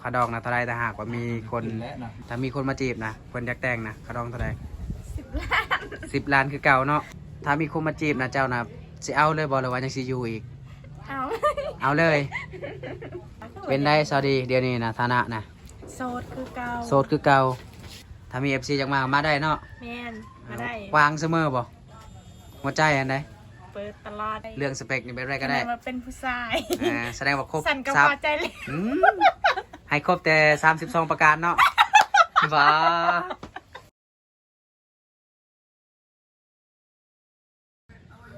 ຄ່າດອງນະເທົ່າໃດ ຖ້າຫາກວ່າມີຄົນ ຖ້າມີຄົນມາຈີບນະ ເພິ່ນຢາກແຕ່ງນະ ຄ່າດອງເທົ່າໃດ? ສິບລ້ານ ສິບລ້ານຄືເກົ່າເນາະ. ຖ້າມີຄົນມາຈີບນະ ເຈົ້ານະຊິເອົາເລີຍບໍ່ ຫຼືວ່າຍັງຊິຢູ່ອີກ? ເອົາ ເອົາເລີຍ. ເປັນໃດສາວດີ ດຽວນີ້ນະ ຖານະນະ? ໂສດຄືເກົ່າ ໂສດຄືເກົ່າ. ຖ້າມີເອັຟຊີຢາກມາ ມາໄດ້ເນາະ. ແມ່ນ ມາໄດ້. ກວ້າງສະເໝີບໍ່? ຫົວໃຈອັນໃດ? ເປີດຕະຫຼອດ. ເລື່ອງສະເປັກນີ້ແບບໃດກໍໄດ້ ແຕ່ວ່າເປັນຜູ້ຊາຍ. ອ່າ ສະແດງວ່າຄົບ ສັນກໍພໍໃຈແລ້ວ. ອືມ ໃຫ້ຄົບແຕ່ສາມສິບສອງປະການເນາະ. ຫວາ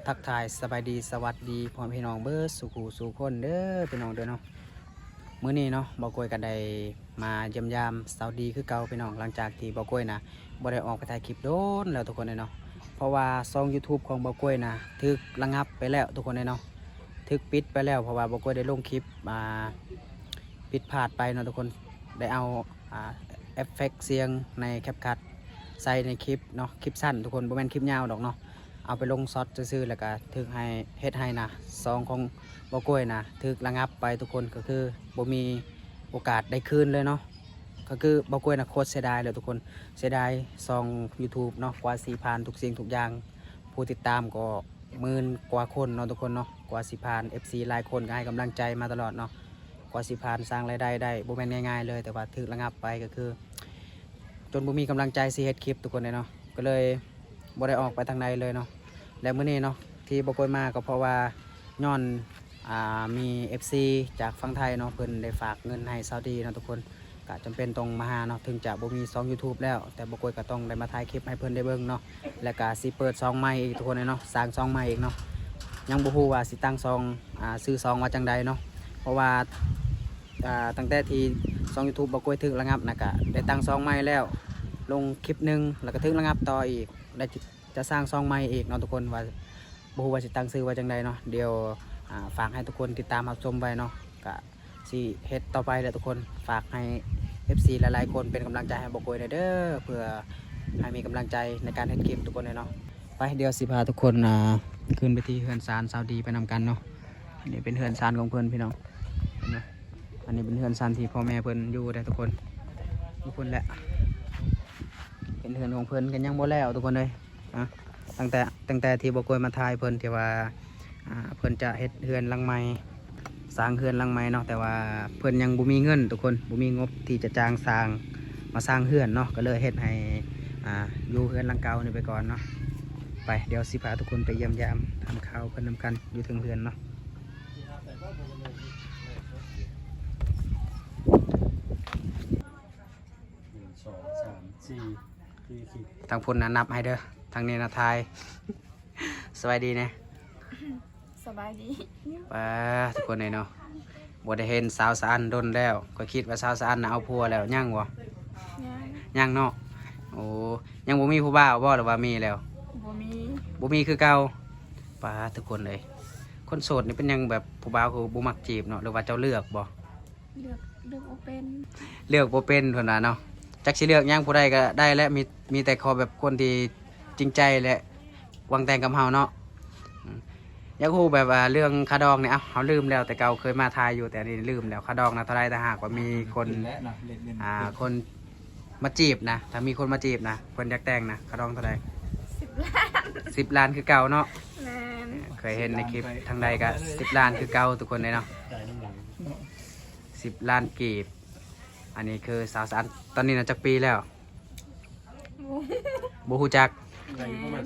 ທັກທາຍສະບາຍດີສະຫວັດດີພໍ່ແມ່ພີ່ນ້ອງເບິດສູ່ຜູ້ສູ່ຄົນເດີພີ່ນ້ອງເດີເນາະ. ມື້ນີ້ເນາະ ບ່າວກ້ວຍກໍໄດ້ມາຢ້ຽມຢາມສາວດີຄືເກົ່າພີ່ນ້ອງ ຫຼັງຈາກທີ່ບ່າວກ້ວຍນະບໍ່ໄດ້ອອກໄປຖ່າຍຄລິບດົນແລ້ວທຸກຄົນເອີຍເນາະ. ເພາະວ່າຊ່ອງຢູທູບຂອງບ່າວກ້ວຍນະຖືກລະງັບໄປແລ້ວທຸກຄົນເອີຍເນາະ ຖືກປິດໄປແລ້ວ ເພາະວ່າບ່າວກ້ວຍໄດ້ລົງຄລິບ ອ່າ ຜິດພາດໄປເນາະທຸກຄົນ ໄດ້ເອົາ ອ່າ ເອັບເຟັກສຽງໃນແຄັບຄັດໃສ່ໃນຄລິບເນາະ ຄລິບສັ້ນທຸກຄົນ ບໍ່ແມ່ນຄລິບຍາວດອກເນາະ ເອົາໄປລົງຊັອດຊື່ໆ ແລ້ວກະຖືກໃຫ້ ເຮັດໃຫ້ນະ ຊ່ອງຂອງບ່າວກ້ວຍນະຖືກລະງັບໄປທຸກຄົນ ກໍຄືບໍ່ມີໂອກາດໄດ້ຄືນເລີຍເນາະ. ກໍຄືບ່າວກ້ວຍນະໂຄດເສຍດາຍເລີຍທຸກຄົນ ເສຍດາຍຊ່ອງຢູທູບເນາະ ກວ່າຊິຜ່ານທຸກສິ່ງທຸກຢ່າງ ຜູ້ຕິດຕາມກໍໝື່ນກວ່າຄົນເນາະທຸກຄົນເນາະ ກວ່າຊິຜ່ານ ເອັຟຊີຫຼາຍຄົນກໍໃຫ້ກຳລັງໃຈມາຕະຫຼອດເນາະ ກວ່າຊິຜ່ານ ສ້າງລາຍໄດ້ໄດ້ບໍ່ແມ່ນງ່າຍໆເລີຍ ແຕ່ວ່າຖືກລະງັບໄປ ກໍຄືຈົນບໍ່ມີກຳລັງໃຈຊິເຮັດຄລິບທຸກຄົນເດ້ເນາະ ກໍເລີຍບໍ່ໄດ້ອອກໄປທາງໃດເລີຍເນາະ. ແລະມື້ນີ້ເນາະ ທີ່ບໍ່ຄ່ອຍມາກໍເພາະວ່າຍ້ອນ ອ່າ ມີເອັຟຊີຈາກຝັ່ງໄທເນາະ ເພິ່ນໄດ້ຝາກເງິນໃຫ້ສາວດີເນາະທຸກຄົນ ກະຈຳເປັນຕ້ອງມາຫາເນາະ ເຖິງຈະບໍ່ມີຊ່ອງຢູທູບແລ້ວ ແຕ່ບໍ່ກ້ວຍກໍຕ້ອງໄດ້ມາຖ່າຍຄລິບໃຫ້ເພິ່ນໄດ້ເບິ່ງເນາະ. ແລ້ວກະຊິເປີດຊ່ອງໃໝ່ອີກທຸກຄົນເອີຍເນາະ ສ້າງຊ່ອງໃໝ່ອີກເນາະ ຍັງບໍ່ຮູ້ວ່າຊິຕັ້ງຊ່ອງ ອ່າ ຊື່ຊ່ອງວ່າຈັ່ງໃດເນາະ ເພາະວ່າ ອ່າ ຕັ້ງແຕ່ທີ່ຊ່ອງຢູທູບບໍ່ກ້ວຍຖືກລະງັບນະ ກະໄດ້ຕັ້ງຊ່ອງໃໝ່ແລ້ວ ລົງຄລິບໜຶ່ງ ແລ້ວກະຖືກລະງັບຕໍ່ອີກ ໄດ້ຈະສ້າງຊ່ອງໃໝ່ອີກເນາະທຸກຄົນ ວ່າບໍ່ຮູ້ວ່າຊິຕັ້ງຊື່ວ່າຈັ່ງໃດເນາະ ດຽວ ອ່າ ຝາກໃຫ້ທຸກຄົນຕິດຕາມຮັບຊົມໄວ້ເນາະ ກະ ຊິເຮັດຕໍ່ໄປແຫຼະທຸກຄົນ ຝາກໃຫ້ເອັຟຊີຫຼາຍໆຄົນເປັນກຳລັງໃຈໃຫ້ບໍ່ກ້ວຍແດ່ເດີ ເພື່ອໃຫ້ມີກຳລັງໃຈໃນການເຮັດຄລິບທຸກຄົນເນາະ. ໄປ ດຽວຊິພາທຸກຄົນ ອ່າ ຂຶ້ນໄປທີ່ເຮືອນຊານສາວດີໄປນຳກັນເນາະ. ອັນນີ້ເປັນເຮືອນຊານຂອງເພິ່ນພີ່ນ້ອງ ເຫັນບໍ່? ອັນນີ້ເປັນເຮືອນຊານທີ່ພໍ່ແມ່ເພິ່ນຢູ່ເດ້ທຸກຄົນ ຢູ່ພຸ້ນແຫຼະ ເປັນເຮືອນຂອງເພິ່ນ ກໍຍັງບໍ່ແລ້ວທຸກຄົນເອີຍ. ອ່ະ ຕັ້ງແຕ່ ຕັ້ງແຕ່ທີ່ບໍ່ກ້ວຍມາຖ່າຍເພິ່ນ ທີ່ວ່າ ອ່າ ເພິ່ນຈະເຮັດເຮືອນຫຼັງໃໝ່ ສ້າງເຮືອນຫຼັງໃໝ່ເນາະ ແຕ່ວ່າເພິ່ນຍັງບໍ່ມີເງິນທຸກຄົນ ບໍ່ມີງົບທີ່ຈະຈ້າງຊ່າງ ມາສ້າງເຮືອນເນາະ ກໍເລີຍເຮັດໃຫ້ ອ່າ ຢູ່ເຮືອນຫຼັງເກົ່ານີ້ໄປກ່ອນເນາະ. ໄປ ດຽວຊິພາທຸກຄົນໄປຢ້ຽມຢາມຖາມຂ່າວເພິ່ນນຳກັນ ຢູ່ເທິງເຮືອນເນາະ. ໜຶ່ງ ສອງ ສາມ ສີ່ ສີ່ ສີ່ ທາງພຸ້ນນະນັບໃຫ້ເດີ ທາງນີ້ນະຖ່າຍ. ສະບາຍດີແນ່. ສະບາຍດີ. ປາ ທຸກຄົນເອີຍເນາະ ບໍ່ໄດ້ເຫັນສາວສະອັນດົນແລ້ວ ຂ້ອຍຄິດວ່າສາວສະອັນນະເອົາຜົວແລ້ວ ຍັງບໍ່? ຍັງ ຍັງເນາະ. ໂອ້ ຍັງບໍ່ມີຜູ້ບ່າວບໍ່ ຫຼືວ່າມີແລ້ວ? ບໍ່ມີ ບໍ່ມີຄືເກົ່າ. ປາ ທຸກຄົນເອີຍ ຄົນໂສດນີ້ເປັນຫຍັງແບບຜູ້ບ່າວຄືບໍ່ມັກຈີບເນາະ ຫຼືວ່າເຈົ້າເລືອກບໍ່? ເລືອກ ເລືອກບໍ່ເປັນ ເລືອກບໍ່ເປັນເພິ່ນວ່າເນາະ. ຈັກຊິເລືອກຫຍັງ ຜູ້ໃດກໍໄດ້ແຫຼະ ມີ ມີແຕ່ຂໍແບບຄົນທີ່ຈິງໃຈ ແລະ ຫວັງແຕ່ງກັບເຮົາເນາະ. ອືມ ຢາກຮູ້ແບບວ່າເລື່ອງຄ່າດອງນີ້ ເອົ້າ ເຮົາລືມແລ້ວ ແຕ່ເກົ່າເຄີຍມາຖ່າຍຢູ່ ແຕ່ອັນນີ້ລືມແລ້ວ ຄ່າດອງນະເທົ່າໃດ ຖ້າຫາກວ່າມີຄົນ ອ່າ ຄົນມາຈີບນະ ຖ້າມີຄົນມາຈີບນະ ເພິ່ນຢາກແຕ່ງນະ ຄ່າດອງເທົ່າໃດ? ສິບລ້ານ ສິບລ້ານຄືເກົ່າເນາະ. ແມ່ນ ເຄີຍເຫັນໃນຄລິບ ທາງໃດກໍສິບລ້ານຄືເກົ່າທຸກຄົນເລີຍເນາະ. ສິບລ້ານກີບ. ອັນນີ້ຄືສາວສະອັນ ຕອນນີ້ນະຈັກປີແລ້ວ? ບໍ່ ບໍ່ຮູ້ຈັກ. ອືມ ປະມ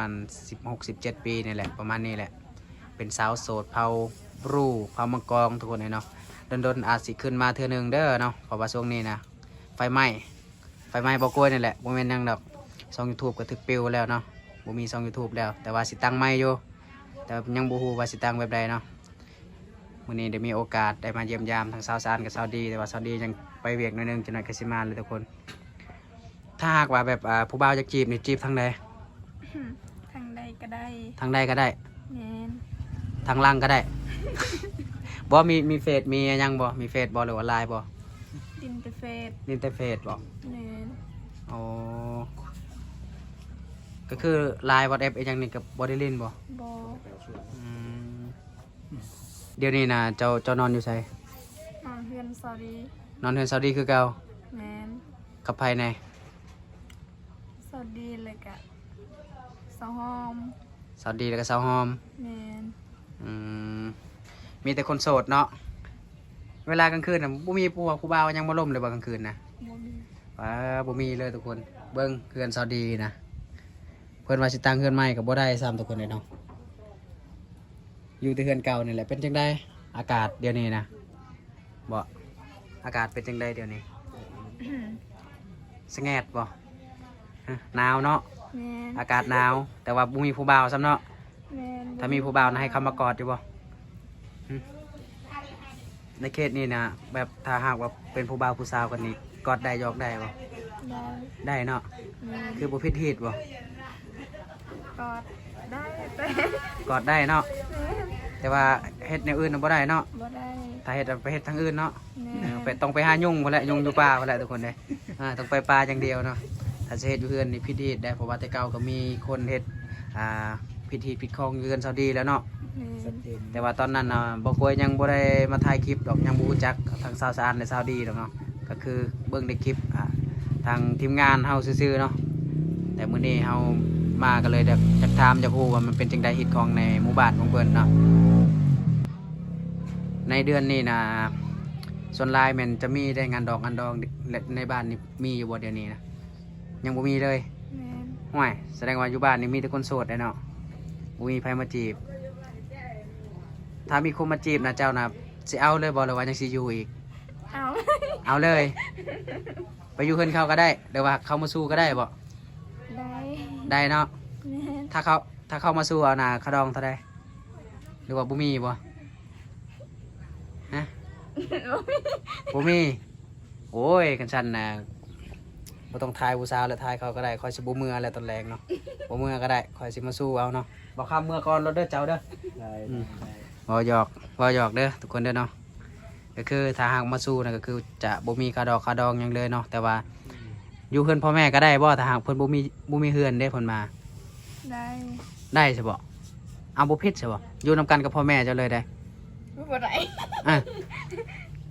ານສິບຫົກ ສິບເຈັດປີນີ້ແຫຼະ ປະມານນີ້ແຫຼະ. ເປັນສາວໂສດເຜົ່າບຣູ ເຜົ່າມັງກອງ ທຸກຄົນເອີຍເນາະ. ດົນໆອາດຊິຂຶ້ນມາເທື່ອໜຶ່ງເດີເນາະ ເພາະວ່າຊ່ວງນີ້ນະ ໄຟໄໝ້ ໄຟໄໝ້ບໍ່ກ້ວຍນີ້ແຫຼະ ບໍ່ແມ່ນຫຍັງດອກ. ຊ່ອງຢູທູບກໍຖືກປິວແລ້ວເນາະ ບໍ່ມີຊ່ອງຢູທູບແລ້ວ ແຕ່ວ່າຊິຕັ້ງໃໝ່ຢູ່ ແຕ່ຍັງບໍ່ຮູ້ວ່າຊິຕັ້ງແບບໃດເນາະ. ມື້ນີ້ໄດ້ມີໂອກາດໄດ້ມາຢ້ຽມຢາມທັງສາວສະອັນກັບສາວດີ ແຕ່ວ່າສາວດີຍັງໄປວຽກໜ້ອຍໜຶ່ງ ຈັກໜ້ອຍກໍຊິມາແລ້ວທຸກຄົນ. ຖ້າຫາກວ່າແບບ ອ່າ ຜູ້ບ່າວຢາກຈີບນີ້ ຈີບທາງໃດ? ທາງໃດກໍໄດ້ ທາງໃດກໍໄດ້. ແມ່ນ ທາງຫຼັງກໍໄດ້. ບໍ່ ມີ ມີເຟສ ມີຫຍັງບໍ່? ມີເຟສບໍ່ ຫຼືວ່າລາຍບໍ່? ຫຼິ້ນແຕ່ເຟສ ຫຼິ້ນແຕ່ເຟສບໍ່? ແມ່ນ. ໂອ້ ກໍຄືລາຍ ວັອດແອັບ ອີຫຍັງນີ້ກໍບໍ່ໄດ້ຫຼິ້ນບໍ່? ບໍ່. ອືມ ດຽວນີ້ນະ ເຈົ້າ ເຈົ້ານອນຢູ່ໃສ? ນອນ ເຮືອນສາວດີ. ນອນເຮືອນສາວດີຄືເກົ່າ? ແມ່ນ. ກັບໃຜແດ່? ສາວດີ ແລ້ວກະສາວຫອມ. ສາວດີ ແລ້ວກະສາວຫອມ. ແມ່ນ. ອືມ ມີແຕ່ຄົນໂສດເນາະ. ເວລາກາງຄືນນະ ບໍ່ມີຜູ້ ຜູ້ບ່າວຍັງມາລົມເລີຍບໍ່ ກາງຄືນນະ? ບໍ່ມີ. ວ້າ ບໍ່ມີເລີຍທຸກຄົນ. ເບິ່ງເຮືອນສາວດີນະ ເພິ່ນວ່າຊິຕັ້ງເຮືອນໃໝ່ກໍບໍ່ໄດ້ຊ້ຳທຸກຄົນເດ້ເນາະ. ຢູ່ແຕ່ເຮືອນເກົ່ານີ້ແຫຼະ. ເປັນຈັ່ງໃດອາກາດດຽວນີ້ນະ? ບໍ່ ອາກາດເປັນຈັ່ງໃດດຽວນີ້? ສະແງດບໍ່? ຮະ ໜາວເນາະ? ແມ່ນ. ອາກາດໜາວ ແຕ່ວ່າບໍ່ມີຜູ້ບ່າວຊ້ຳເນາະ? ແມ່ນ. ຖ້າມີຜູ້ບ່າວນະ ໃຫ້ເຂົ້າມາກອດຢູ່ບໍ່? ຫຶ ໃນເຂດນີ້ນະ ແບບຖ້າຫາກວ່າເປັນຜູ້ບ່າວຜູ້ສາວກັນນີ້ ກອດໄດ້ ຢອກໄດ້ບໍ່? ໄດ້. ໄດ້ເນາະ? ແມ່ນ. ຄືບໍ່ຜິດຮີດບໍ່? ກອດໄດ້ແຕ່ ກອດໄດ້ເນາະ? ແມ່ນ. ແຕ່ວ່າເຮັດແນວອື່ນນະບໍ່ໄດ້ເນາະ? ບໍ່ໄດ້. ຖ້າເຮັດ ໄປເຮັດທາງອື່ນເນາະ? ແມ່ນ. ເອີ ໄປ ຕ້ອງໄປຫາຍຸງພຸ້ນແຫຼະ ຍຸງຢູ່ປ່າພຸ້ນແຫຼະທຸກຄົນເດ້. ອ່າ ຕ້ອງໄປປ່າຢ່າງດຽວເນາະ. ຖ້າຊິເຮັດຢູ່ເຮືອນນີ້ຜິດຮີດໄດ໋ ເພາະວ່າແຕ່ເກົ່າກໍມີຄົນເຮັດ ອ່າ ຜິດຮີດຜິດຄອງຢູ່ເຮືອນສາວດີແລ້ວເນາະ? ແມ່ນ. ແຕ່ວ່າຕອນນັ້ນນະ ບໍ່ກວຍຍັງບໍ່ໄດ້ມາຖ່າຍຄລິບດອກ ຍັງບໍ່ຮູ້ຈັກທັງສາວສະອານ ແລະ ສາວດີດອກເນາະ. ກໍຄືເບິ່ງໃນຄລິບ ອ່າ ທາງທີມງານເຮົາຊື່ໆເນາະ. ແຕ່ມື້ນີ້ເຮົາມາກໍເລີຍຢາກ ຢາກຖາມຢາກຮູ້ວ່າມັນເປັນຈັ່ງໃດຮີດຄອງໃນໝູ່ບ້ານຂອງເພິ່ນເນາະ. ໃນເດືອນນີ້ນະ ສ່ວນຫຼາຍແມ່ນຈະມີໄດ້ງານດອກງານດອງ ແລະ ໃນບ້ານນີ້ມີຢູ່ບໍ່ດຽວນີ້ນະ? ຍັງບໍ່ມີເລີຍ? ແມ່ນ. ຫ້ວຍ ສະແດງວ່າຢູ່ບ້ານນີ້ມີແຕ່ຄົນໂສດແຫຼະເນາະ ບໍ່ມີໃຜມາຈີບ. ຖ້າມີຄົນມາຈີບນະ ເຈົ້ານະຊິເອົາເລີຍບໍ່ ຫຼືວ່າຍັງຊິຢູ່ອີກ? ເອົາ. ເອົາເລີຍ. ໄປຢູ່ເຮືອນເຂົາກໍໄດ້ ຫຼືວ່າເຂົາມາສູ່ກໍໄດ້ບໍ່? ໄດ້. ໄດ້ເນາະ? ແມ່ນ. ຖ້າເຂົາ ຖ້າເຂົາມາສູ່ເອົານະ ຄ່າດອງເທົ່າໃດ ຫຼືວ່າບໍ່ມີບໍ່? ຮະ? ບໍ່ມີ. ບໍ່ມີ. ໂອ້ຍ ຄັນຊັ້ນນະ ບໍ່ຕ້ອງຖ່າຍຜູ້ສາວແລ້ວ ຖ່າຍເຂົາກໍໄດ້. ຂ້ອຍຊິບໍ່ເມືອແລ້ວຕອນແລງເນາະ ບໍ່ເມືອກໍໄດ້ ຂ້ອຍຊິມາສູ່ເອົາເນາະ. ບໍ່ຄຳເມືອກ່ອນໂລດເດີເຈົ້າເດີ. ໄດ້ ອືມ ໄດ້ ເວົ້າຫຍອກ ເວົ້າຫຍອກເດີທຸກຄົນເດີເນາະ. ກໍຄືຖ້າຫາກມາສູ່ນະ ກໍຄືຈະບໍ່ມີຄ່າດອກຄ່າດອງຫຍັງເລີຍເນາະ. ແຕ່ວ່າ ອືມ ຢູ່ເຮືອນພໍ່ແມ່ກໍໄດ້ບໍ່ ຖ້າຫາກເພິ່ນບໍ່ມີ ບໍ່ມີເຮືອນເດ້ ເພິ່ນມາ? ໄດ້. ໄດ້ຊະບໍ່? ເອົາ ບໍ່ຜິດຊະບໍ່? ຢູ່ນຳກັນກັບພໍ່ແມ່ເຈົ້າເລີຍໄດ໋. ບໍ່ໄດ້. ເອີ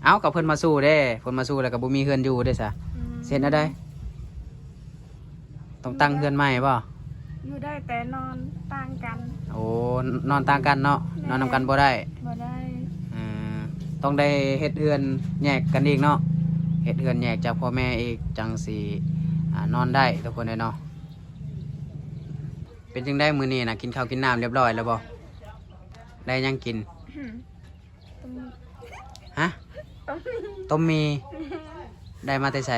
ເອົາ ກໍເພິ່ນມາສູ່ເດ້ ເພິ່ນມາສູ່ແລ້ວກໍບໍ່ມີເຮືອນຢູ່ເດ້ຊະ. ອືມ ຊິເຮັດແນວໃດ? ຕ້ອງຕັ້ງເຮືອນໃໝ່ບໍ່? ຢູ່ໄດ້ແຕ່ນອນຕ່າງກັນ. ໂອ້ ນອນຕ່າງກັນເນາະ. ແມ່ນ. ນອນນຳກັນບໍ່ໄດ້? ບໍ່ໄດ້. ເອີ ຕ້ອງໄດ້ເຮັດເຮືອນແຍກກັນອີກເນາະ ເຮັດເຮືອນແຍກຈາກພໍ່ແມ່ອີກ ຈັ່ງຊິ ອ່າ ນອນໄດ້ທຸກຄົນເອີຍເນາະ. ເປັນຈັ່ງໃດມື້ນີ້ນະ ກິນເຂົ້າກິນນ້ຳຮຽບຮ້ອຍແລ້ວບໍ່? ໄດ້ຫຍັງກິນ? ຕົ້ມ ຮະ? ຕົ້ມໝີ່. ຕົ້ມໝີ່ ໄດ້ມາແຕ່ໃສ?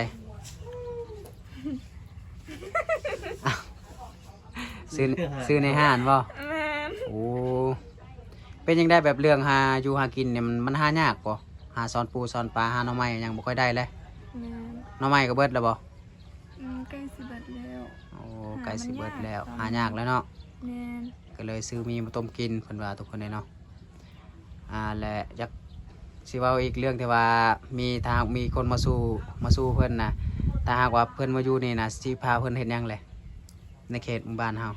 ອ້າວ ຊື້ ຊື້ໃນຮ້ານບໍ່? ແມ່ນ. ໂອ້ ເປັນຈັ່ງໃດແບບເລື່ອງຫາຢູ່ຫາກິນນີ້ ມັນ ມັນຫາຍາກບໍ່? ຫາຊ້ອນປູຊ້ອນປາ ຫາໜໍ່ໄມ້ຫຍັງບໍ່ຄ່ອຍໄດ້ແລະ? ແມ່ນ. ໜໍ່ໄມ້ກໍເບິດແລ້ວບໍ່? ອືມ ໃກ້ຊິເບິດແລ້ວ. ໂອ້ ຫາ ໃກ້ຊິເບິດແລ້ວ ມັນຍາກ ຫາຍາກແລ້ວເນາະ. ແມ່ນ. ກໍເລີຍຊື້ໝີ່ມາຕົ້ມກິນ ເພິ່ນວ່າທຸກຄົນເດ້ເນາະ. ອ່າ ແລະ ຢາກຊິເວົ້າອີກເລື່ອງທີ່ວ່າ ມີ ຖ້າຫາກມີຄົນມາສູ່ ມາສູ່ເພິ່ນນະ ຖ້າຫາກວ່າເພິ່ນມາຢູ່ນີ້ນະ ຊິພາເພິ່ນເຮັດຫຍັງແຫຼະ ໃນເຂດໝູ່ບ້ານເຮົາ?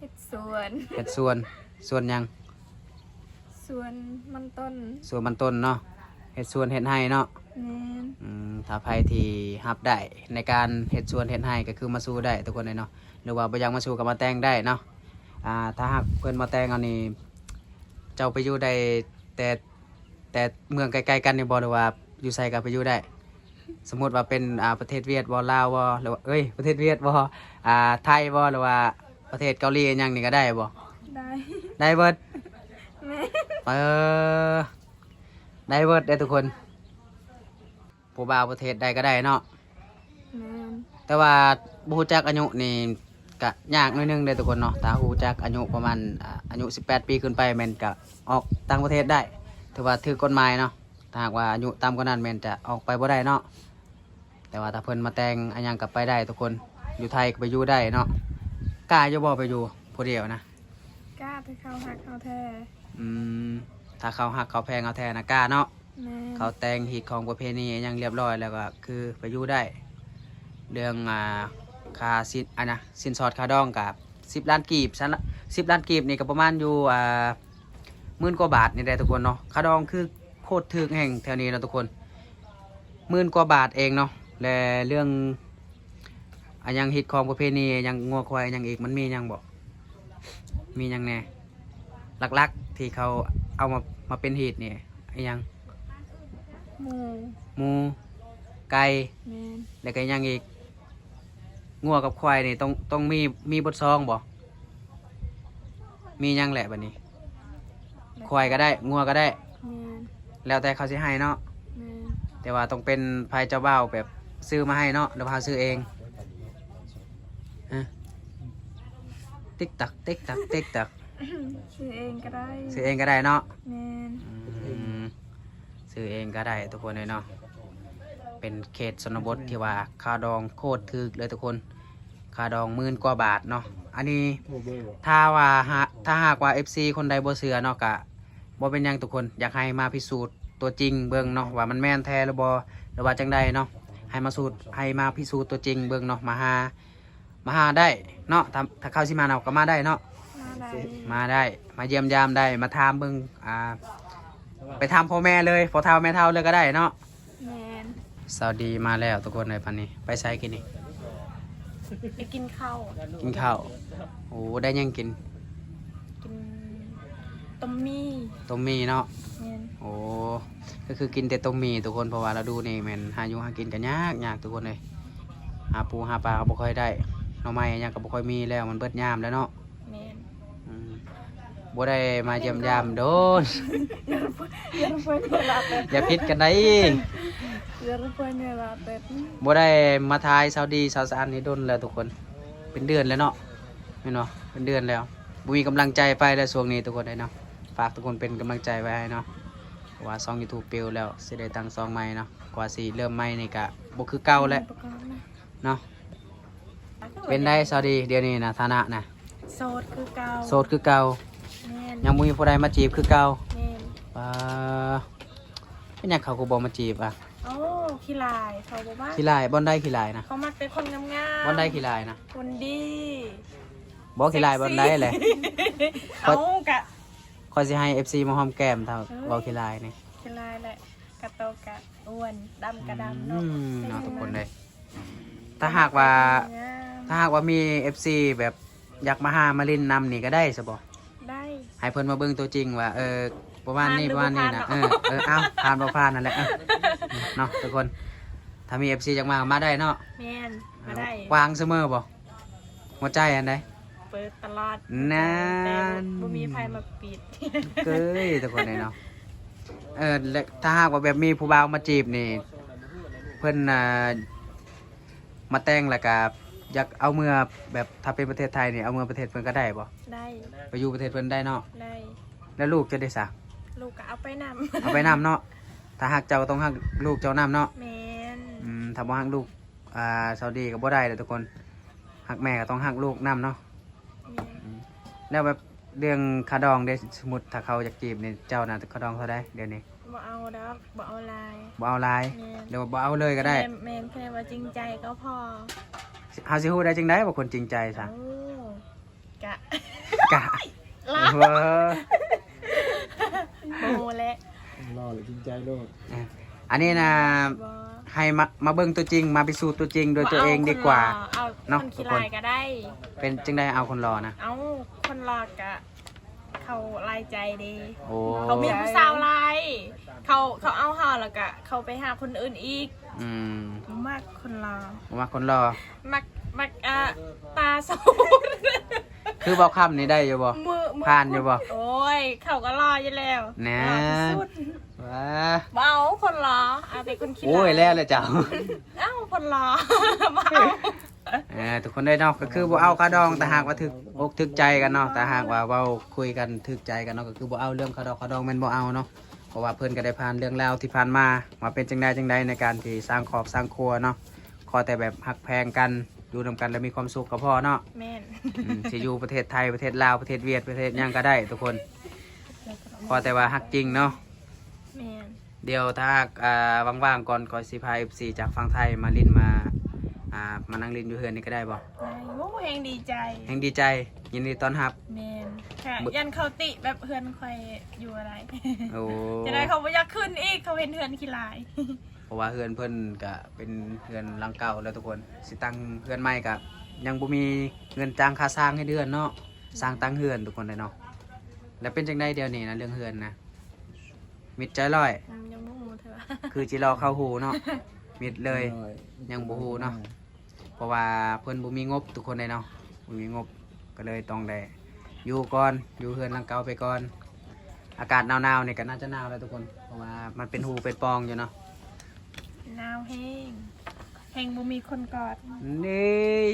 ເຮັດສວນ. ເຮັດສວນ. ສວນຫຍັງ? ສວນມັນຕົ້ນ. ສວນມັນຕົ້ນເນາະ ເຮັດສວນເຮັດໄຮ່ເນາະ. ແມ່ນ. ອືມ ຖ້າໃຜທີ່ຮັບໄດ້ໃນການເຮັດສວນເຮັດໄຮ່ ກໍຄືມາສູ່ໄດ້ທຸກຄົນເອີຍເນາະ ຫຼືວ່າບໍ່ຢາກມາສູ່ກໍມາແຕ່ງໄດ້ເນາະ. ອ່າ ຖ້າຫາກເພິ່ນມາແຕ່ງເອົານີ້ ເຈົ້າໄປຢູ່ໄດ້ແຕ່ ແຕ່ເມືອງໃກ້ໆກັນນີ້ບໍ່ ຫຼືວ່າຢູ່ໃສກໍໄປຢູ່ໄດ້? ສົມມຸດວ່າເປັນ ອ່າ ປະເທດຫວຽດບໍ່ ລາວບໍ່ ຫຼືວ່າ ເອີຍ ປະເທດຫວຽດບໍ່ ອ່າ ໄທບໍ່ ຫຼືວ່າປະເທດເກົາຫຼີຫຍັງນີ້ກໍໄດ້ບໍ່? ໄດ້. ໄດ້ເບິດ? ແມ່ນ. ເອີ ໄດ້ເບິດເດ້ທຸກຄົນ ຜູ້ບ່າວປະເທດໃດກໍໄດ້ເນາະ. ແມ່ນ. ແຕ່ວ່າບໍ່ຮູ້ຈັກອາຍຸນີ້ກະຍາກໜ້ອຍໜຶ່ງເດ້ທຸກຄົນເນາະ. ຖ້າຮູ້ຈັກອາຍຸປະມານ ອາ ອາຍຸສິບແປດປີຂຶ້ນໄປ ແມ່ນກະອອກຕ່າງປະເທດໄດ້ ຖືວ່າຖືກກົດໝາຍເນາະ. ຖ້າຫາກວ່າອາຍຸຕ່ຳກວ່ານັ້ນ ແມ່ນຈະອອກໄປບໍ່ໄດ້ເນາະ. ແຕ່ວ່າຖ້າເພິ່ນມາແຕ່ງອີ່ຫຍັງກໍໄປໄດ້ທຸກຄົນ ຢູ່ໄທກໍໄປຢູ່ໄດ້ເນາະ. ກ້າຢູ່ບໍ່ໄປຢູ່ຜູ້ດຽວນະ? ກ້າ ແຕ່ເຂົາຮັກເຮົາແທ້. ອືມ ຖ້າເຂົາຮັກເຂົາແພງເຮົາແທ້ນະ ກ້າເນາະ. ແມ່ນ. ເຂົາແຕ່ງຮີດຄອງປະເພນີຫຍັງຮຽບຮ້ອຍແລ້ວກໍຄືໄປຢູ່ໄດ້. ເລື່ອງ ອ່າ ຄ່າສິນ ອັນນະ ສິນສອດຄ່າດອງກໍສິບລ້ານກີບຊັ້ນລະ. ສິບລ້ານກີບນີ້ກໍປະມານຢູ່ ອ່າ ໝື່ນກວ່າບາດນີ້ແຫຼະທຸກຄົນເນາະ. ຄ່າດອງຄື ໂຄດຖືກແຮງແຖວນີ້ເນາະທຸກຄົນ ໝື່ນກວ່າບາດເອງເນາະ. ແລະເລື່ອງ ອາຫຍັງ ຮີດຄອງປະເພນີ ຫຍັງ ງົວຄວາຍຫຍັງອີກ ມັນມີຫຍັງບໍ່? ມີຫຍັງແດ່ ຫຼັກໆ ທີ່ເຂົາເອົາມາ ມາເປັນຮີດນີ້ ອີຫຍັງ? ໝູ ໝູ ໄກ່ ແມ່ນ ແລ້ວກໍຫຍັງອີກ? ງົວກັບຄວາຍນີ້ຕ້ອງ ຕ້ອງມີ ມີບົດຊອງບໍ່? ມີຫຍັງແຫຼະບັດນີ້? ຄວາຍກໍໄດ້ ງົວກໍໄດ້ ແມ່ນ ແລ້ວແຕ່ເຂົາຊິໃຫ້ເນາະ ແມ່ນ ແຕ່ວ່າຕ້ອງເປັນໃຜເຈົ້າບ່າວແບບຊື້ມາໃຫ້ເນາະ ຫຼືວ່າເຮົາຊື້ເອງ? ຮະ ຕິກຕັກ ຕິກຕັກ ຕິກຕັກ ຊື້ເອງກໍໄດ້ ຊື້ເອງກໍໄດ້ເນາະ ແມ່ນ ອືມ ຊື້ເອງກໍໄດ້ທຸກຄົນເອີຍເນາະ. ເປັນເຂດຊົນນະບົດທີ່ວ່າຄ່າດອງໂຄດຖືກເລີຍທຸກຄົນ ຄ່າດອງໝື່ນກວ່າບາດເນາະ. ອັນນີ້ຖ້າວ່າຫາ ຖ້າຫາກວ່າເອັຟຊີຄົນໃດບໍ່ເຊື່ອເນາະ ກະບໍ່ເປັນຫຍັງທຸກຄົນ ຢາກໃຫ້ມາພິສູດຕົວຈິງເບິ່ງເນາະ ວ່າມັນແມ່ນແທ້ຫຼືບໍ່ ຫຼືວ່າຈັ່ງໃດເນາະ ໃຫ້ມາສູດ ໃຫ້ມາພິສູດຕົວຈິງເບິ່ງເນາະ ມາຫາ ມາຫາໄດ້ເນາະ ຖ້າ ຖ້າເຂົາຊິມາເນາະ ກໍມາໄດ້ເນາະ ມາໄດ້ ມາໄດ້ ມາຢ້ຽມຢາມໄດ້ ມາຖາມເບິ່ງ ອ່າ ໄປຖາມພໍ່ແມ່ເລີຍ ພໍ່ເຖົ້າແມ່ເຖົ້າເລີຍກໍໄດ້ເນາະ. ແມ່ນ ສາວດີມາແລ້ວທຸກຄົນເອີຍ ປານນີ້ ໄປໃສກິນນີ້? ໄປກິນເຂົ້າ ກິນເຂົ້າ ໂອ້ ໄດ້ຫຍັງກິນ? ກິນຕົ້ມໝີ່ ຕົ້ມໝີ່ເນາະ ແມ່ນ ໂອ້ ກໍຄືກິນແຕ່ຕົ້ມໝີ່ທຸກຄົນ ເພາະວ່າລະດູນີ້ແມ່ນຫາຢູ່ຫາກິນກໍຍາກ ຍາກທຸກຄົນເອີຍ ຫາປູຫາປາກໍບໍ່ຄ່ອຍໄດ້ ໜໍ່ໄມ້ຫຍັງກໍບໍ່ຄ່ອຍມີແລ້ວ ມັນເບິດຍາມແລ້ວເນາະ ແມ່ນ ອືມ ບໍ່ໄດ້ມາຢ້ຽມຢາມດົນ Biar punya lapet. ຢ່າຜິດກັນໄດ໋ Biar punya lapet. ບໍ່ໄດ້ມາຖ່າຍສາວດີສາວສະອັນນີ້ດົນແລ້ວທຸກຄົນ ເປັນເດືອນແລ້ວເນາະ ແມ່ນບໍ່? ເປັນເດືອນແລ້ວ ບໍ່ມີກຳລັງໃຈໄປແລ້ວຊ່ວງນີ້ທຸກຄົນເອີຍເນາະ. ຝາກທຸກຄົນເປັນກຳລັງໃຈໄວ້ໃຫ້ເນາະ ເພາະວ່າຊ່ອງຢູທູບປິວແລ້ວ ຊິໄດ້ຕັ້ງຊ່ອງໃໝ່ເນາະ ກວ່າຊິເລີ່ມໃໝ່ນີ້ກະບໍ່ຄືເກົ່າແລ້ວເນາະ. ເປັນໃດສາວດີ ດຽວນີ້ນະ ຖານະນະ? ໂສດຄືເກົ່າ ໂສດຄືເກົ່າ ແມ່ນ ຍັງບໍ່ມີຜູ້ໃດມາຈີບຄືເກົ່າ ແມ່ນ ປາ ເປັນຫຍັງເຂົາຄືບໍ່ມາຈີບອະ? ໂອ້ ຂີ້ລາຍ ເຂົາບໍ່ມັກ ຂີ້ລາຍ ບ່ອນໃດຂີ້ລາຍນະ? ເຂົາມັກແຕ່ຄົນງາມໆ ບ່ອນໃດຂີ້ລາຍນະ? ຄົນດີ ບໍ່ຂີ້ລາຍບ່ອນໃດແຫຼະ? ເອົາ ກະ ຂ້ອຍຊິໃຫ້ເອັຟຊີມາຫອມແກ້ມ ຖ້າເວົ້າຂີ້ລາຍນີ້ ຂີ້ລາຍແຫຼະ ກະໂຕກະອ້ວນ ດຳກະດຳເນາະ ອືມ ເນາະທຸກຄົນເອີຍ. ຖ້າຫາກວ່າ ງາມ ຖ້າຫາກວ່າມີເອັຟຊີແບບຢາກມາຫາມາຫຼິ້ນນຳນີ້ກໍໄດ້ຊະບໍ່? ໄດ້ ໃຫ້ເພິ່ນມາເບິ່ງຕົວຈິງວ່າ ເອີ ປະມານນີ້ ຜ່ານຫຼື ປະມານນີ້ນະ ບໍ່ຜ່ານເນາະ ເອີ ເອີ ເອົ້າ ຜ່ານບໍ່ຜ່ານນັ້ນແຫຼະ ເນາະທຸກຄົນ ຖ້າມີເອັຟຊີຢາກມາ ມາໄດ້ເນາະ ແມ່ນ ມາໄດ້ ຂວາງສະເໝີບໍ່? ຫົວໃຈອັນໃດ? ເປີດຕະຫຼອດ ນັ້ນ ແຕ່ບໍ່ມີໃຜມາປິດ ເກີຍ ທຸກຄົນເອີຍເນາະ. ເອີ ແລະ ຖ້າຫາກວ່າແບບມີຜູ້ບ່າວມາຈີບນີ້ ເພິ່ນ ອ່າ ມາແຕ່ງແລ້ວກະຢາກເອົາເມືອ ແບບຖ້າເປັນປະເທດໄທນີ້ ເອົາເມືອປະເທດເພິ່ນກໍໄດ້ບໍ່? ໄດ້ ໄປຢູ່ປະເທດເພິ່ນໄດ້ເນາະ ໄດ້. ແລ້ວລູກເຈົ້າເດຊະ? ລູກກໍເອົາໄປນຳ ເອົາໄປນຳເນາະ. ຖ້າຮັກເຈົ້າກໍຕ້ອງຮັກລູກເຈົ້ານຳເນາະ ແມ່ນ ອືມ ຖ້າບໍ່ຮັກລູກ ອ່າ ສາວດີກໍບໍ່ໄດ້ເດ້ທຸກຄົນ ຮັກແມ່ກໍຕ້ອງຮັກລູກນຳເນາະ ແມ່ນ ອືມ ແລ້ວແບບເລື່ອງຄ່າດອງເດ້ ສົມມຸດຖ້າເຂົາຢາກຈີບນີ້ ເຈົ້ານະຄ່າດອງເທົ່າໃດດຽວນີ້? ບໍ່ເອົາດອກ ບໍ່ເອົາຫຼາຍ ບໍ່ເອົາຫຼາຍ ແມ່ນ ຫຼືວ່າບໍ່ເອົາເລີຍກໍໄດ້ ແມ່ນ ແຄ່ວ່າຈິງໃຈກໍພໍ ເຮົາຊິຮູ້ໄດ້ຈັ່ງໃດວ່າຄົນຈິງໃຈຊະ? ໂອ້ ກະ ກະ ລະ ເອີ ບໍ່ຮູ້ແຫຼະ ລໍແຫຼະຈິງໃຈໂລດ ເອີ ອັນນີ້ນະ ບໍ່ ໃຫ້ມາ ມາເບິ່ງຕົວຈິງ ມາພິສູດຕົວຈິງດ້ວຍຕົວເອງດີກວ່າ ເອົາ ເນາະ ຄົນຂີ້ລາຍກໍໄດ້ ເປັນຈັ່ງໃດເອົາຄົນຫຼໍ່ນະ? ເອົາ ຄົນຫຼໍ່ກະ ເຂົາຫຼາຍໃຈເດ້ ໂອ້ ເຂົາມີຜູ້ສາວຫຼາຍ ເຂົາ ເຂົາເອົາເຮົາແລ້ວກະເຂົາໄປຫາຄົນອື່ນອີກ ອືມ ບໍ່ມັກຄົນຫຼໍ່ ບໍ່ມັກຄົນຫຼໍ່ ມັກ ມັກ ອ່າ ຕາໂສດ ຄືເວົ້າຄຳນີ້ໄດ້ຢູ່ບໍ່? ມື້ ມື້ ຜ່ານຢູ່ບໍ່? ໂອ້ຍ ເຂົາກໍຫຼໍ່ຢູ່ແລ້ວ ນັ້ນ ຫຼໍ່ທີ່ສຸດ ວ້າ ບໍ່ເອົາຄົນຫຼໍ່ ເອົາແຕ່ຄົນຂີ້ ໂອ້ຍ ລາຍ ແລ້ວແຫຼະເຈົ້າ ເອົາຄົນຫຼໍ່ ບໍ່ເອົາ ເອີ ທຸກຄົນເອີຍເນາະ ກໍຄືບໍ່ເອົາຄ່າດອງ ຖ້າຫາກວ່າຖືກອົກຖືກໃຈກັນເນາະ ຖ້າຫາກວ່າເວົ້າຄຸຍກັນຖືກໃຈກັນເນາະ ກໍຄືບໍ່ເອົາ ເລື່ອງຄ່າດອງ ຄ່າດອງແມ່ນບໍ່ເອົາເນາະ ເພາະວ່າເພິ່ນກໍໄດ້ຜ່ານເລື່ອງລາວທີ່ຜ່ານມາ ວ່າເປັນຈັ່ງໃດຈັ່ງໃດໃນການທີ່ສ້າງຄອບສ້າງຄົວເນາະ ຂໍແຕ່ແບບຮັກແພງກັນ ຢູ່ນຳກັນແລ້ວມີຄວາມສຸກກໍພໍເນາະ ແມ່ນ ອືມ ຊິຢູ່ປະເທດໄທ ປະເທດລາວ ປະເທດຫວຽດ ປະເທດຫຍັງກໍໄດ້ທຸກຄົນ ຂໍແຕ່ວ່າຮັກຈິງເນາະ ແມ່ນ. ດຽວຖ້າຫາກ ອ່າ ວ່າງໆກ່ອນ ຂ້ອຍຊິພາເອັຟຊີຈາກຝັ່ງໄທມາຫຼິ້ນ ມາ ອ່າ ມານັ່ງຫຼິ້ນຢູ່ເຮືອນນີ້ກໍໄດ້ບໍ່? ໄດ້ ໂອ້ ແຮງດີໃຈ ແຮງດີໃຈ ຍິນດີຕ້ອນຮັບ ແມ່ນ ກະຢ້ານເຂົາຕິແບບເຮືອນຂ້ອຍຢູ່ບໍ່ໄດ້. ໂອ້ ຈະໄດ້ເຂົາບໍ່ຢາກຂຶ້ນອີກ ເຂົາເຫັນເຮືອນຂີ້ລາຍ. ເພາະວ່າເຮືອນເພິ່ນກະເປັນເຮືອນຫຼັງເກົ່າແລ້ວທຸກຄົນ ຊິຕັ້ງເຮືອນໃໝ່ກະຍັງບໍ່ມີເງິນຈ້າງຄ່າຊ່າງເຮັດເຮືອນເນາະ ຊ່າງຕັ້ງເຮືອນທຸກຄົນເດ້ເນາະ. ແລ້ວເປັນຈັ່ງໃດດຽວນີ້ນະ ເລື່ອງເຮືອນນະ ມິດໃຈຮ້ອຍ? ອືມ ຍັງບໍ່ຮູ້ເທື່ອ ຄືຊິລໍເຂົ້າຮູ້ເນາະ ມິດເລີຍ ຍັງບໍ່ຮູ້ເນາະ. ເພາະວ່າເພິ່ນບໍ່ມີງົບທຸກຄົນເດ້ເນາະ ບໍ່ມີງົບ ກໍເລີຍຕ້ອງໄດ້ຢູ່ກ່ອນ ຢູ່ເຮືອນຫຼັງເກົ່າໄປກ່ອນ. ອາກາດໜາວໆນີ້ກໍໜ້າຈະໜາວແລ້ວທຸກຄົນ ເພາະວ່າມັນເປັນຮູເປັນປ່ອງຢູ່ເນາະ. ໜາວແຮງ ແຮງບໍ່ມີຄົນກອດ. ນີ້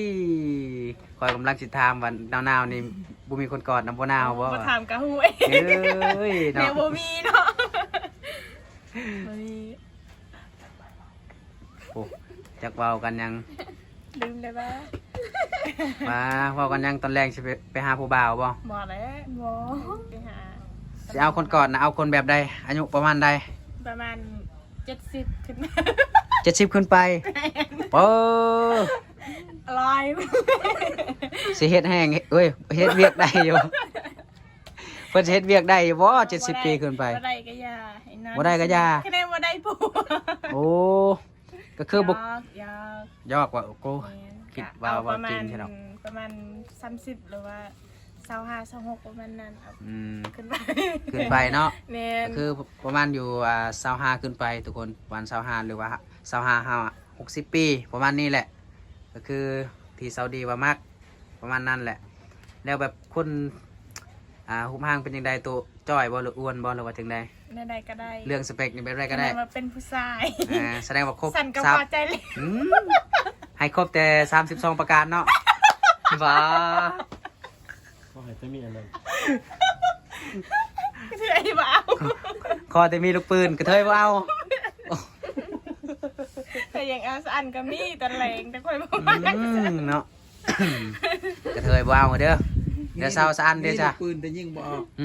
ຂ້ອຍກຳລັງຊິຖາມວ່າໜາວໆນີ້ບໍ່ມີຄົນກອດນຳ ບໍ່ໜາວບໍ່? ບໍ່ຖາມກໍຮູ້. ເອີຍເນາະ ແນວບໍ່ມີເນາະ ບໍ່ມີ. ໂອ້ ຈັກເວົ້າກັນຫຍັງ ລືມໄດ້ບໍ່? ວ່າເວົ້າກັນຫຍັງ ຕອນແລງຊິໄປ ໄປຫາຜູ້ບ່າວບໍ່? ບໍ່ແຫຼະ ບໍ່ ໄປຫາ ຊິເອົາຄົນກອດນະ ເອົາຄົນແບບໃດ? ອາຍຸປະມານໃດ? ປະມານເຈັດສິບຂຶ້ນໄປ. ເຈັດສິບຂຶ້ນໄປ? ແມ່ນ. ໂອ້ ຫຼາຍ ຊິເຮັດແຮງ ເອີຍ ເຮັດວຽກໄດ້ຢູ່ ເພິ່ນຊິເຮັດວຽກໄດ້ຢູ່ບໍ່ ເຈັດສິບປີຂຶ້ນໄປ? ບໍ່ໄດ້ກໍຢ່າ ບໍ່ໄດ້ກໍຢ່າ ຄະແນນບໍ່ໄດ້ຜົວ. ໂອ້ ກໍຄືບໍ່ ຢອກ ຢອກ ຢອກວ່າ ໂອ້ ແມ່ນ ຄິດວ່າ ເວົ້າຈິງຊັ້ນດອກ ປະມານສາມສິບ ຫຼືວ່າຊາວຫ້າ ຊາວຫົກ ປະມານນັ້ນ. ອືມ ຂຶ້ນໄປ ຂຶ້ນໄປເນາະ. ແມ່ນ ກໍຄືປະມານຢູ່ ອ່າ ຊາວຫ້າຂຶ້ນໄປທຸກຄົນ ປະມານຊາວຫ້າ ຫຼືວ່າຊາວຫ້າ ຫ້າ ຫົກສິບປີ ປະມານນີ້ແຫຼະ ກໍຄືທີ່ສາວດີວ່າມັກ ປະມານນັ້ນແຫຼະ. ແລ້ວແບບຄົນ ອ່າ ຮູບຮ່າງເປັນຈັ່ງໃດ? ໂຕຈ້ອຍບໍ່ ຫຼືອ້ວນບໍ່ ຫຼືວ່າຈັ່ງໃດ? ແນວໃດກໍໄດ້. ເລື່ອງສະເປັກນີ້ແບບໃດກໍໄດ້ ຂະໜາດວ່າເປັນຜູ້ຊາຍ. ອ່າ ສະແດງວ່າຄົບ ສັນກໍພໍໃຈແລ້ວ. ອືມ ໃຫ້ຄົບແຕ່ສາມສິບສອງປະການເນາະ. ບໍ່ ຂໍໃຫ້ແຕ່ມີອັນນັ້ນ ກະເທີຍບໍ່ເອົາ ຂໍແຕ່ມີລູກປືນ ກະເທີຍບໍ່ເອົາ. ແຕ່ຍັງເອົາສະອັນກໍມີຕອນແລງ ແຕ່ຂ້ອຍບໍ່ມັກ. ອືມ ເນາະ ກະເທີຍບໍ່ເອົາເດີ. ດຽວຊາວສະອັນເດ້ ມີລູກປືນແຕ່ຍິງບໍ່ເອົາ. ຫຶ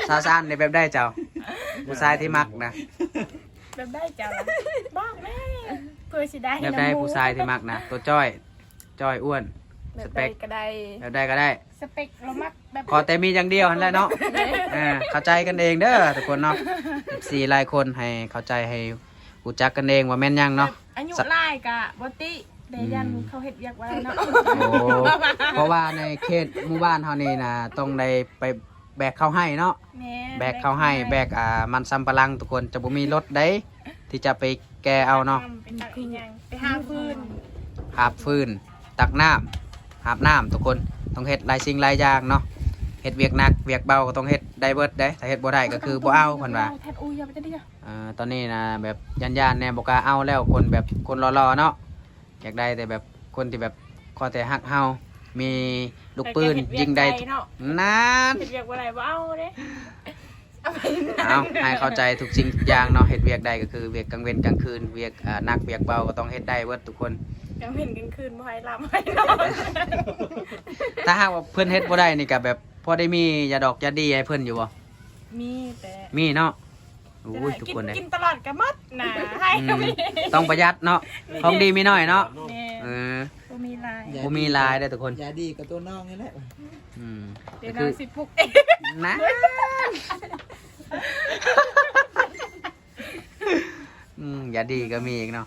ຊາວສະອັນເດ້ ແບບໃດເຈົ້າ ຜູ້ຊາຍທີ່ມັກນະ? ແບບໃດເຈົ້າ ບອກແດ່ ເພື່ອຊິໄດ້ ແບບໃດຜູ້ຊາຍທີ່ມັກນະ? ໂຕຈ້ອຍ ຈ້ອຍ ອ້ວນ ແບບໃດກໍໄດ້ ສະເປັກ ແບບໃດກໍໄດ້ ສະເປັກລາວມັກແບບ ຂໍແຕ່ມີຢ່າງດຽວຫັ້ນແຫຼະເນາະ. ເອີ ເຂົ້າໃຈກັນເອງເດີທຸກຄົນເນາະ ເອັຟຊີຫຼາຍຄົນ ໃຫ້ເຂົ້າໃຈ ໃຫ້ຮູ້ຈັກກັນເອງວ່າແມ່ນຫຍັງເນາະ. ອາຍຸຫຼາຍກະບໍ່ຕິ ແຕ່ຢ້ານ ອືມ ເຂົາເຮັດວຽກບໍ່ໄດ້ເນາະ. ໂອ້ ເພາະວ່າໃນເຂດໝູ່ບ້ານເຮົານີ້ນະ ຕ້ອງໄດ້ໄປແບກເຂົ້າໄຮ່ເນາະ. ແມ່ນ ແບກເຂົ້າໄຮ່ ແບກ ແບກ ອ່າ ມັນສຳປະຫຼັງທຸກຄົນ ຈະບໍ່ມີລົດໃດທີ່ຈະໄປແກ່ເອົາເນາະ. ໄປຕັກອີຫຍັງ ໄປຫາຟືນ ຫາບຟືນ ຕັກນ້ຳ ຫາບນ້ຳ ທຸກຄົນ ຕ້ອງເຮັດຫຼາຍສິ່ງຫຼາຍຢ່າງເນາະ. ເຮັດວຽກໜັກວຽກເບົາກໍຕ້ອງເຮັດໄດ້ເບິດເດ້ ຖ້າເຮັດບໍ່ໄດ້ກໍຄືບໍ່ເອົາ ເພິ່ນວ່າ. ເອີ ຕອນນີ້ນະ ແບບຢ້ານໆແດ່ ບໍ່ກ້າເອົາແລ້ວ ຄົນແບບຄົນຫຼໍ່ໆເນາະ. ຢາກໄດ້ແຕ່ແບບຄົນທີ່ແບບຂໍແຕ່ຮັກເຮົາ ມີລູກປືນ ແຕ່ຢາກເຮັດວຽກ ຍິງໄດ້ ໄກເນາະ. ນັ້ນ ເຮັດວຽກບໍ່ໄດ້ ບໍ່ເອົາເດ້. ເອົາ ໃຫ້ເຂົ້າໃຈທຸກສິ່ງທຸກຢ່າງເນາະ ເຮັດວຽກໄດ້ກໍຄືວຽກກາງເວັນກາງຄືນ ວຽກ ເອີ ໜັກວຽກເບົາກໍຕ້ອງເຮັດໄດ້ເບິດທຸກຄົນ. ກາງເວັນກາງຄືນບໍ່ໃຫ້ຫຼັບໃຫ້ນອນ. ຖ້າຫາກວ່າເພິ່ນເຮັດບໍ່ໄດ້ນີ້ກໍແບບພໍໄດ້ມີຢາດອກຢາດີໃຫ້ເພິ່ນຢູ່ບໍ່? ມີແຕ່ ມີເນາະ. ໂອ້ຍ ທຸກຄົນເດ້ ກິນຕະຫຼອດກໍໝົດນະ ໃຫ້ ອືມ ກໍມີ ຕ້ອງປະຢັດເນາະ. ແມ່ນ ຂອງດີມີໜ້ອຍເນາະ. ແມ່ນ ເອີ ບໍ່ມີຫຼາຍ ບໍ່ມີຫຼາຍເດ້ທຸກຄົນ. ຢາດີກັບຕົວນ້ອງນີ້ແຫຼະ. ອືມ ດຽວນ້ອງຊິປຸກເອງນະ. ອືມ ຢາດີກໍມີອີກເນາະ.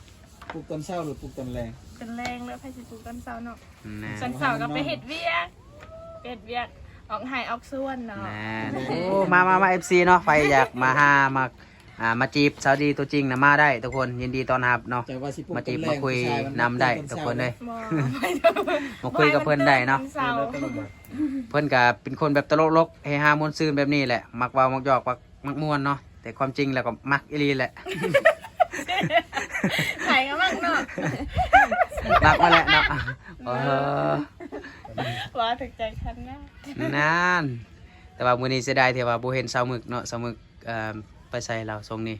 ປຸກຕອນເຊົ້າ ຫຼືປຸກຕອນແລງ? ຕອນແລງແລ້ວ ໃຜຊິປຸກຕອນເຊົ້າເນາະ. ແມ່ນ ຕອນເຊົ້າກໍໄປເຮັດວຽກ ເຮັດວຽກ ອອກໄຮ່ອອກສວນເນາະ. ແມ່ນ ໂອ້ ມາ ມາ ມາ ເອັຟຊີເນາະ ໃຜຢາກມາຫາ ມາ ອ່າ ມາຈີບສາວດີຕົວຈິງນະ ມາໄດ້ທຸກຄົນ ຍິນດີຕ້ອນຮັບເນາະ. ມາຈີບມາຄຸຍນຳໄດ້ທຸກຄົນເດີ. ມາຄຸຍກັບເພິ່ນໄດ້ເນາະ. ເພິ່ນກໍເປັນຄົນແບບຕະຫຼົກໆ ເຮຮາມ່ວນຊື່ນແບບນີ້ແຫຼະ ມັກເວົ້າມັກຢອກ ມັກ ມັກມ່ວນເນາະ ແຕ່ຄວາມຈິງແລ້ວກໍມັກອີ່ຫຼີແຫຼະ. ໃຜກໍມັກເນາະ ມັກມາແຫຼະເນາະ. ເອີ ວ່າຖືກໃຈຄັນນະ. ນັ້ນ ແຕ່ວ່າມື້ນີ້ເສຍດາຍທີ່ວ່າບໍ່ເຫັນສາວໝຶກເນາະ ສາວໝຶກ ເອີ ໄປໃສລາວຊ່ວງນີ້?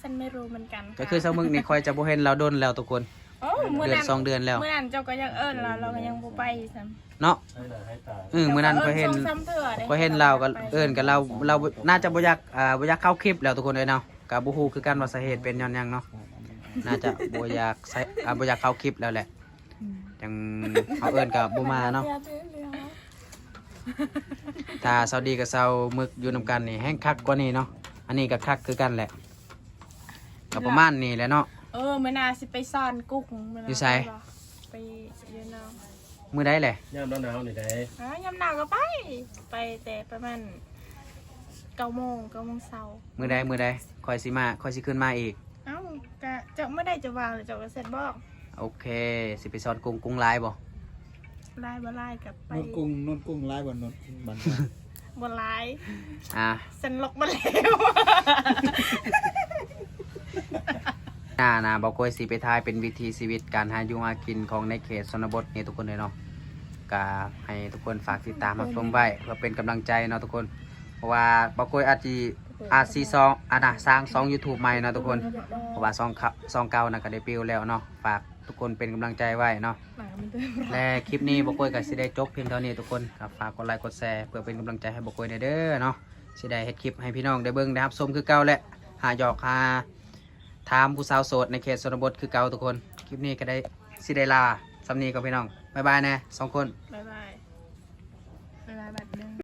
ສັນບໍ່ຮູ້ເໝືອນກັນ ກໍຄືສາວໝຶກນີ້ຂ້ອຍຈະບໍ່ເຫັນລາວດົນແລ້ວທຸກຄົນ. ໂອ້ ເດືອນສອງເດືອນແລ້ວ. ມື້ນັ້ນເຈົ້າກໍຍັງເອີ້ນລາວ ລາວກໍຍັງບໍ່ໄປຊ້ຳເນາະ. ເອີ ມື້ນັ້ນຂ້ອຍເຫັນ ຂ້ອຍເຫັນລາວກໍເອີ້ນກັບລາວ ລາວໜ້າຈະບໍ່ຢາກ ອ່າ ບໍ່ຢາກເຂົ້າຄລິບແລ້ວທຸກຄົນເອີຍເນາະ. ກໍບໍ່ຮູ້ຄືກັນວ່າສາເຫດເປັນຍ້ອນຫຍັງເນາະ ໜ້າຈະບໍ່ຢາກໃສ່ ອ່າ ບໍ່ຢາກເຂົ້າຄລິບແລ້ວແຫຼະ. ອືມ ຈັ່ງເຮົາເອີ້ນກໍບໍ່ມາເນາະ. ຖ້າສາວດີກັບສາວມຶກຢູ່ນຳກັນນີ້ແຮ່ງຄັກກວ່ານີ້ເນາະ. ອັນນີ້ກໍຄັກຄືກັນແຫຼະ ກໍປະມານນີ້ແຫຼະເນາະ. ເອີ ມື້ໜ້າຊິໄປຊ້ອນກຸ້ງ ມື້ໜ້າ. ຢູ່ໃສ? ໄປຢູ່ນອກ. ມື້ໃດແຫຼະ? ຍາມໜາວໆນີ້ໃດ. ເອີ ຍາມໜາວກໍໄປ ໄປແຕ່ປະມານເກົ້າໂມງ ເກົ້າໂມງເຊົ້າ. ມື້ໃດ ມື້ໃດ? ຂ້ອຍຊິມາ ຂ້ອຍຊິຂຶ້ນມາອີກ. ເອົ້າ ກະເຈົ້າມື້ໃດເຈົ້າວ່າງ ເຈົ້າກໍເຊັດບອກ. ໂອເຄ ຊິໄປຊ້ອນກຸ້ງ. ກຸ້ງຫຼາຍບໍ່? ຫຼາຍບໍ່ຫຼາຍກໍໄປ. ນົດກຸ້ງ ນົດກຸ້ງຫຼາຍບໍ່? ນົດກຸ້ງບາງ ບໍ່ຫຼາຍ. ອ່າ ສັນລັອກມາແລ້ວ. ໜ້າ ໜ້າ ບ່າວໂກ້ຍຊິໄປຖ່າຍເປັນວິຖີຊີວິດການຫາຢູ່ຫາກິນຂອງໃນເຂດຊົນນະບົດນີ້ທຸກຄົນເອີຍເນາະ. ກະໃຫ້ທຸກຄົນຝາກຕິດຕາມຮັບຊົມໄວ້ ເພື່ອເປັນກຳລັງໃຈເນາະທຸກຄົນ. ເພາະວ່າບ່າວໂກ້ຍອາດຊິ ອາດຊິສອງ ອາດນະ ສ້າງຊ່ອງຢູທູບໃໝ່ເນາະທຸກຄົນ. ເພາະວ່າຊ່ອງເກົ່າ ຊ່ອງເກົ່ານັ້ນກໍໄດ້ປິວແລ້ວເນາະ. ຝາກທຸກຄົນເປັນກຳລັງໃຈໄວ້ເນາະ. ແລະຄລິບນີ້ບ່າວໂກ້ຍກໍຊິໄດ້ຈົບພຽງເທົ່ານີ້ທຸກຄົນ. ກໍຝາກກົດໄລກົດແຊເພື່ອເປັນກຳລັງໃຈໃຫ້ບ່າວໂກ້ຍແດ່ເດີເນາະ. ຊິໄດ້ເຮັດຄລິບໃຫ້ພີ່ນ້ອງໄດ້ເບິ່ງໄດ້ຮັບຊົມຄືເກົ່າ ແລະຫາຢອກຫາຖາມຜູ້ສາວໂສດໃນເຂດຊົນນະບົດຄືເກົ່າທຸກຄົນ. ຄລິບນີ້ກໍໄດ້ ຊິໄດ້ລາສ່ຳນີ້ກ່ອນພີ່ນ້ອງ. ບາຍບາຍແດ່ສອງຄົນ. ບາຍບາຍ. ເວລາບາດໜຶ່ງ.